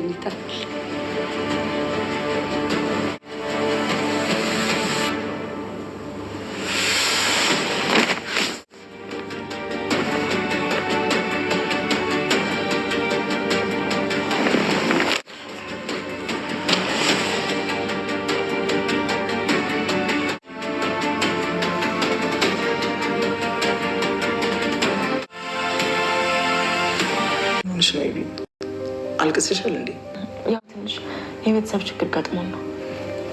ተኝታል። ሆንሽ ነው? ኤቢ አልቅሰሻል እንዴ? ያው ትንሽ የቤተሰብ ችግር ገጥሞን ነው።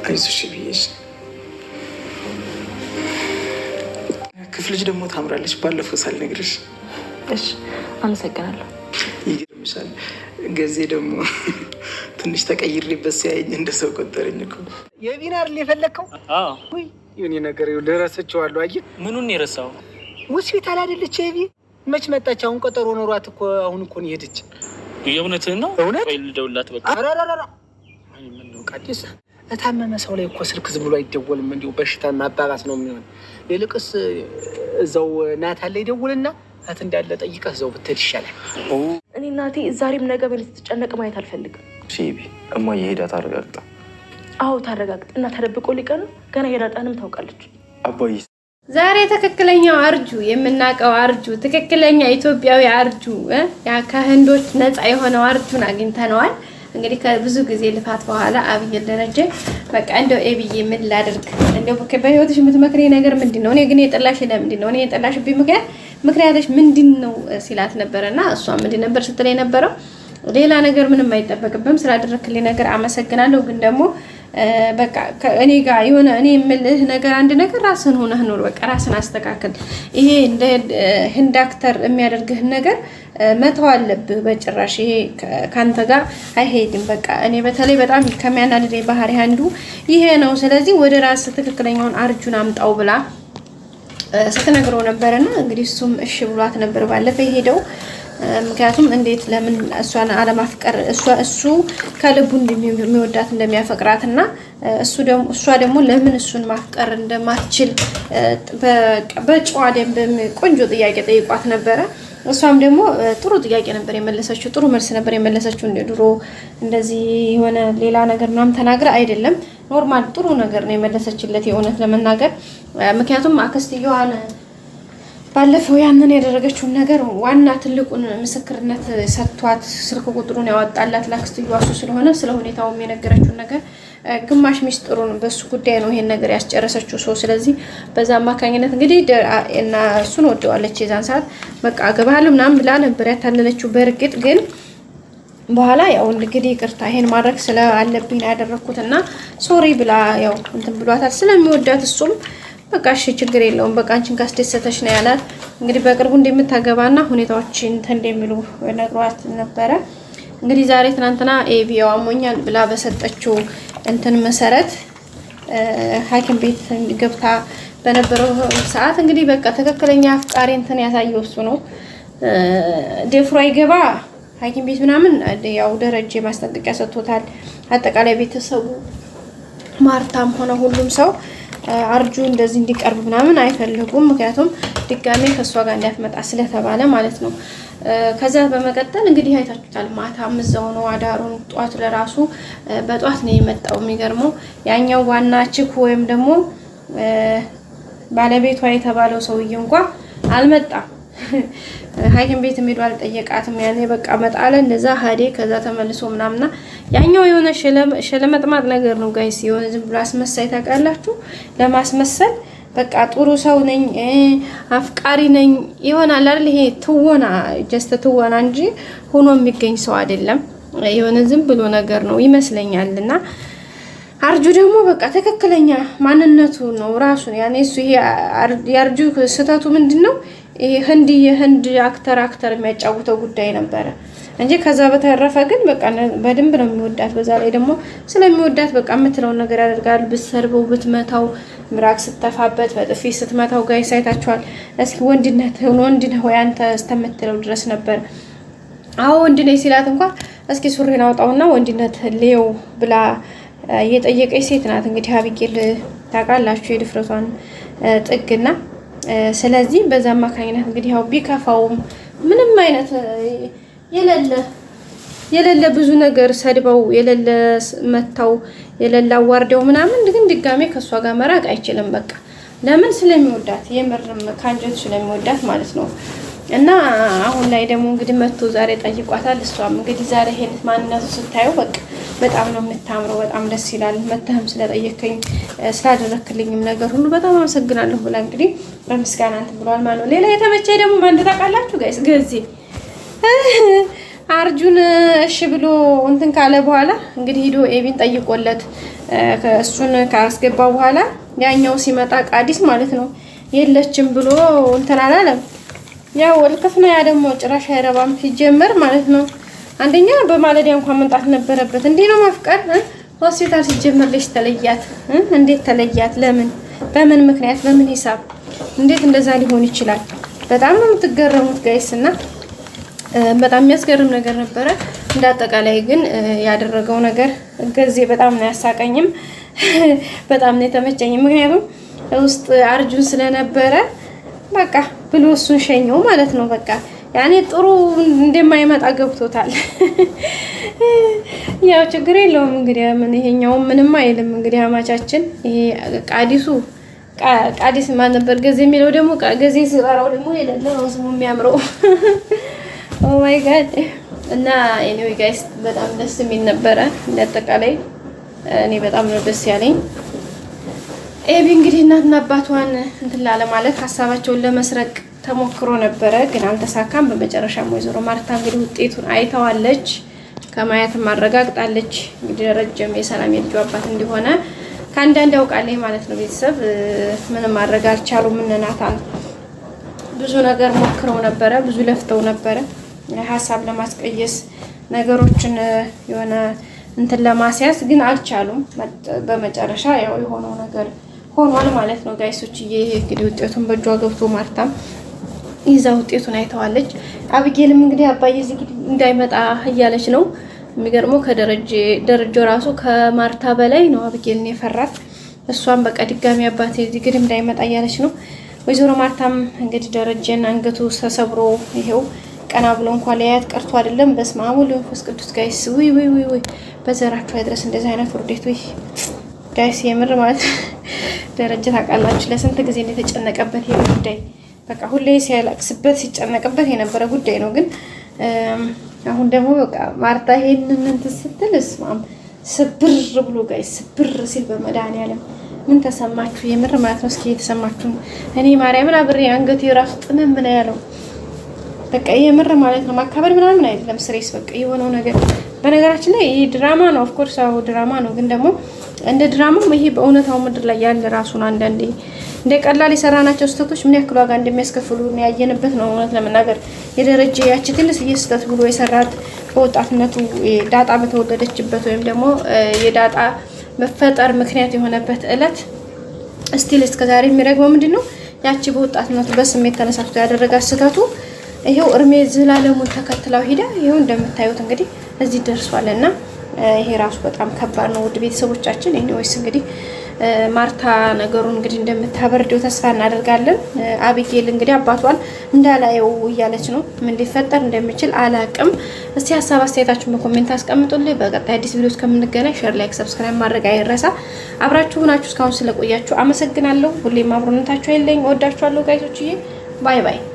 አይዞሽ ብዬሽ። ክፍልሽ ደግሞ ታምራለች። ባለፈው ሳልነግርሽ። እሺ፣ አመሰግናለሁ። ይገርምሻል፣ ገዜ ደግሞ ትንሽ ተቀይሬበት ሲያየኝ እንደ ሰው ቆጠረኝ እኮ። የቢን አይደል የፈለግከው? ውይ የኔ ነገር ይኸውልህ፣ ረስቼዋለሁ። አየህ፣ ምኑን የረሳው? ሆስፒታል አይደለች ኤቢ? መች መጣች? አሁን ቀጠሮ ኖሯት እኮ አሁን እኮ ነው የሄደች። የእውነትህን ነው? እውነት? ቆይ ልደውልላት በቃ። ኧረ ኧረ ኧረ፣ አይ ምነው ቃዲስ፣ እታመመ ሰው ላይ እኮ ስልክ ዝም ብሎ አይደወልም። እንዲሁ በሽታን ማባባስ ነው የሚሆን። ይልቅስ እዛው ናታን ላይ ደውልና እህት እንዳለ ጠይቀህ እዛው ብትሄድ ይሻላል። እኔ እናቴ ዛሬም ነገ በኔ ስትጨነቅ ማየት አልፈልግም። እሺ ኤቢ፣ እማዬ ሄዳ ታረጋግጣ። አዎ ታረጋግጥ እና ተደብቆ ሊቀር ነው ገና። የዳጣንም ታውቃለች። አባዬ ዛሬ ትክክለኛው አርጁ የምናውቀው አርጁ፣ ትክክለኛ ኢትዮጵያዊ አርጁ፣ ያ ከህንዶች ነፃ የሆነው አርጁን አግኝተነዋል። እንግዲህ ከብዙ ጊዜ ልፋት በኋላ አብይ ደረጀ በቃ እንደው ኤብዬ ምን ላድርግ፣ እንደው በህይወትሽ የምትመክሪኝ ነገር ምንድን ነው? እኔ ግን የጠላሽ ለምንድን ነው? እኔ የጠላሽብኝ ምክንያትሽ ምንድን ነው ሲላት ነበረና እሷ ምንድን ነበር ስትል የነበረው? ሌላ ነገር ምንም አይጠበቅብም፣ ስላደረክልኝ ነገር አመሰግናለሁ። ግን ደግሞ በቃ እኔ ጋር የሆነ እኔ የምልህ ነገር አንድ ነገር ራስን ሆነህ ኑር። በቃ ራስን አስተካክል። ይሄ እንደ ህንድ actor የሚያደርግህን ነገር መተው አለብህ። በጭራሽ ይሄ ከአንተ ጋር አይሄድም። በቃ እኔ በተለይ በጣም ከሚያናድደኝ ባህሪ አንዱ ይሄ ነው። ስለዚህ ወደ ራስ ትክክለኛውን አርጁን አምጣው ብላ ስትነግረው ነበርና እንግዲህ እሱም እሺ ብሏት ነበር ባለፈ የሄደው። ምክንያቱም እንዴት ለምን እሷን አለማፍቀር እሱ ከልቡ እንደሚወዳት እንደሚያፈቅራት እና እሷ ደግሞ ለምን እሱን ማፍቀር እንደማትችል በጨዋ ደንብ ቆንጆ ጥያቄ ጠይቋት ነበረ። እሷም ደግሞ ጥሩ ጥያቄ ነበር የመለሰችው፣ ጥሩ መልስ ነበር የመለሰችው። እንደ ድሮ እንደዚህ የሆነ ሌላ ነገር ምናምን ተናግራ አይደለም፣ normal ጥሩ ነገር ነው የመለሰችለት የእውነት ለመናገር። ምክንያቱም አክስትየዋን ባለፈው ያንን ያደረገችውን ነገር ዋና ትልቁን ምስክርነት ሰጥቷት ስልክ ቁጥሩን ያወጣላት ለአክስትየዋ እሱ ስለሆነ ስለ ሁኔታውም የነገረችውን ነገር ግማሽ ሚስጥሩን በሱ ጉዳይ ነው ይሄን ነገር ያስጨረሰችው ሰው። ስለዚህ በዛ አማካኝነት እንግዲህ እና እሱን ወደዋለች። የዛን ሰዓት በቃ አገባለሁ ምናምን ብላ ነበር ያታለለችው። በእርግጥ ግን በኋላ ያው እንግዲህ ይቅርታ ይሄን ማድረግ ስላለብኝ ነው ያደረኩት እና sorry ብላ ያው እንትን ብሏታል። ስለሚወዳት እሱም በቃ እሺ ችግር የለውም በቃ አንቺን ካስደሰተሽ ነው ያላት። እንግዲህ በቅርቡ እንደምታገባና ሁኔታዎች እንትን እንደሚሉ ነግሯት ነበረ። እንግዲህ ዛሬ ትናንትና ኤቢ ያው አሞኛል ብላ በሰጠችው እንትን መሰረት ሐኪም ቤት ገብታ በነበረው ሰዓት እንግዲህ በቃ ትክክለኛ አፍቃሪ እንትን ያሳየው እሱ ነው። ደፍሮ አይገባ ሐኪም ቤት ምናምን ያው ደረጀ ማስጠንቀቂያ ሰጥቶታል። አጠቃላይ ቤተሰቡ ማርታም ሆነ ሁሉም ሰው አርጁ እንደዚህ እንዲቀርብ ምናምን አይፈልጉም። ምክንያቱም ድጋሜ ከእሷ ጋር እንዳትመጣ ስለተባለ ማለት ነው። ከዛ በመቀጠል እንግዲህ አይታችሁታል። ማታም እዛው ነው አዳሩን። ጧት ለራሱ በጧት ነው የመጣው። የሚገርመው ያኛው ዋና ችኩ ወይም ደግሞ ባለቤቷ የተባለው ሰውዬ እንኳ አልመጣም። ሐኪም ቤት ሄዶ አልጠየቃትም። ያኔ በቃ መጣለ እንደዛ ሀዴ ከዛ ተመልሶ ምናምና ያኛው የሆነ ሸለመጥማጥ ነገር ነው guys። የሆነ ዝም ብሎ አስመሳይ ታውቃላችሁ። ለማስመሰል በቃ ጥሩ ሰው ነኝ አፍቃሪ ነኝ ይሆናል አይደል? ይሄ ትወና just ትወና እንጂ ሆኖ የሚገኝ ሰው አይደለም። የሆነ ዝም ብሎ ነገር ነው ይመስለኛልና አርጁ ደግሞ በቃ ትክክለኛ ማንነቱ ነው ራሱን። ያኔ እሱ ይሄ የአርጁ ስህተቱ ምንድን ነው? ይሄ ህንድ የህንድ actor የሚያጫውተው ጉዳይ ነበረ እንጂ ከዛ በተረፈ ግን በቃ በደንብ ነው የሚወዳት። በዛ ላይ ደግሞ ስለሚወዳት በቃ የምትለውን ነገር ያደርጋል። ብትሰርበው፣ ብትመታው፣ ምራቅ ስተፋበት፣ በጥፊ ስትመታው guys አይታችኋል። እስኪ ወንድነት ወንድ ነህ ወይ አንተ እስከምትለው ድረስ ነበር። አዎ ወንድ ነኝ ሲላት እንኳን እስኪ ሱሪን አውጣውና ወንድነት ሌው ብላ የጠየቀች ሴት ናት። እንግዲህ አቢጌል ታውቃላችሁ የድፍረቷን ጥግና። ስለዚህ በዛ አማካኝነት እንግዲህ ያው ቢከፋውም ምንም አይነት የሌለ የሌለ ብዙ ነገር ሰድበው የሌለ መታው የሌለ አዋርደው ምናምን፣ ግን ድጋሜ ከእሷ ጋር መራቅ አይችልም። በቃ ለምን ስለሚወዳት፣ የምርም ከአንጀቱ ስለሚወዳት ማለት ነው። እና አሁን ላይ ደግሞ እንግዲህ መጥቶ ዛሬ ጠይቋታል። እሷም እንግዲህ ዛሬ ይሄን ማንነቱ ስታየው በቃ በጣም ነው የምታምረው፣ በጣም ደስ ይላል። መተህም ስለጠየከኝ ስላደረክልኝም ነገር ሁሉ በጣም አመሰግናለሁ ብላ እንግዲህ በምስጋና እንትን ብሏል ማለት ነው። ሌላ የተመቸኝ ደግሞ ማን ታውቃላችሁ guys? ገዜ አርጁን እሺ ብሎ እንትን ካለ በኋላ እንግዲህ ሂዶ ኤቢን ጠይቆለት እሱን ካስገባ በኋላ ያኛው ሲመጣ ቃዲስ ማለት ነው የለችም ብሎ እንትን አላለም። ያው እልክፍ ነው። ያ ደግሞ ጭራሽ አይረባም ሲጀመር ማለት ነው። አንደኛ በማለዳ እንኳን መምጣት ነበረበት። እንዲህ ነው ማፍቀር። ሆስፒታል ሲጀመር ልጅ ተለያት። እንዴት ተለያት? ለምን? በምን ምክንያት? በምን ሂሳብ? እንዴት እንደዛ ሊሆን ይችላል? በጣም ነው የምትገረሙት guys። እና በጣም የሚያስገርም ነገር ነበረ። እንደ አጠቃላይ ግን ያደረገው ነገር ገዜ በጣም ነው ያሳቀኝም፣ በጣም ነው የተመቸኝም። ምክንያቱም ውስጥ አርጁን ስለነበረ በቃ ብሎ እሱን ሸኘው ማለት ነው። በቃ ያኔ ጥሩ እንደማይመጣ ገብቶታል። ያው ችግር የለውም እንግዲህ ምን ይሄኛው ምንም አይልም። እንግዲህ አማቻችን ይሄ ቃዲሱ ቃዲስ ማን ነበር ገዜ የሚለው ደግሞ ገዜ ሲጠራው ደግሞ የሌለ ነው ስሙ የሚያምረው። Oh my God። እና anyway guys በጣም ደስ የሚል ነበረ። እንዳጠቃላይ እኔ በጣም ነው ደስ ያለኝ። ኤቢ እንግዲህ እናትና አባቷን እንትን ላለማለት ሀሳባቸውን ለመስረቅ ተሞክሮ ነበረ፣ ግን አልተሳካም። በመጨረሻም ወይዘሮ ማርታ እንግዲህ ውጤቱን አይተዋለች፣ ከማየትም አረጋግጣለች። እንግዲህ ረጅም የሰላም የልጁ አባት እንደሆነ ከአንዳንድ ያውቃለች ማለት ነው። ቤተሰብ ምንም ማድረግ አልቻሉም። እነ ናታን ብዙ ነገር ሞክረው ነበረ፣ ብዙ ለፍተው ነበረ ሀሳብ ለማስቀየስ ነገሮችን የሆነ እንትን ለማስያዝ ግን አልቻሉም። በመጨረሻ ያው የሆነው ነገር ሆኗል ማለት ነው guys ኦች። ይሄ እንግዲህ ውጤቱን በእጇ ገብቶ ማርታም ይዛ ውጤቱን አይተዋለች። አብጌልም እንግዲህ አባዬ እዚህ እንዳይመጣ እያለች ነው። የሚገርመው ከደረጀ ደረጀ ራሱ ከማርታ በላይ ነው አብጌልን የፈራት። እሷም በቃ ድጋሚ አባቴ እዚህ ግድም እንዳይመጣ እያለች ነው። ወይዘሮ ማርታም እንግዲህ ደረጀን አንገቱ ተሰብሮ ይሄው ቀና ብሎ እንኳን ሊያያት ቀርቶ አይደለም። በስመ አብ ወወልድ ወመንፈስ ቅዱስ guys፣ ውይ ውይ ውይ ውይ፣ በዘራችሁ አይድረስ እንደዚህ አይነት ውርደት። ውይ guys፣ የምር ማለት ደረጀ ታውቃላችሁ ለስንት ጊዜ እንደተጨነቀበት ይሄ ጉዳይ በቃ ሁሌ ሲያለቅስበት ሲጨነቅበት የነበረ ጉዳይ ነው። ግን አሁን ደግሞ በቃ ማርታ ይሄንን እንትን ስትል እስማም ስብር ብሎ guys ስብር ሲል በመድኃኒዓለም ምን ተሰማችሁ? የምር ማለት ነው። እስኪ የተሰማችሁ እኔ ማርያምን አብሬ አንገቴ ራሱ ጥምም ነው ያለው። በቃ የምር ማለት ነው። ማካበድ ምናምን አይደለም። serious በቃ የሆነው ነገር በነገራችን ላይ ይሄ ድራማ ነው። Of course አዎ ድራማ ነው። ግን ደግሞ እንደ ድራማም ይሄ በእውነታው ምድር ላይ ያለ ራሱን አንዳንዴ እንደ ቀላል የሰራናቸው ስህተቶች ምን ያክል ዋጋ እንደሚያስከፍሉ ያየንበት ነው። እውነት ለመናገር የደረጀ ያቺ ትንሽዬ ስህተት ብሎ የሰራት በወጣትነቱ ዳጣ በተወለደችበት ወይም ደግሞ የዳጣ መፈጠር ምክንያት የሆነበት እለት still እስከዛሬ የሚረግመው ምንድን ነው? ያቺ በወጣትነቱ በስሜት ተነሳስቶ ያደረጋት ስህተቱ ይሄው እርሜ ዘላለሙን ተከትለው ሄዳ ይሄው እንደምታዩት እንግዲህ እዚህ ደርሷል። እና ይሄ ራሱ በጣም ከባድ ነው ውድ ቤተሰቦቻችን። Anyways እንግዲህ ማርታ ነገሩን እንግዲህ እንደምታበርደው ተስፋ እናደርጋለን። አቢጌል እንግዲህ አባቷን እንዳላየው እያለች ነው። ምን ሊፈጠር እንደሚችል አላቅም። እስቲ ሀሳብ አስተያየታችሁን በ comment አስቀምጡልኝ። በቀጣይ አዲስ ቪዲዮ እስከምንገናኝ share፣ like፣ subscribe ማድረግ አይረሳ። አብራችሁ ሆናችሁ እስካሁን ስለቆያችሁ አመሰግናለሁ። ሁሌም አብሮነታችሁ አይለኝ። እወዳችኋለሁ guys ኦችዬ። Bye bye።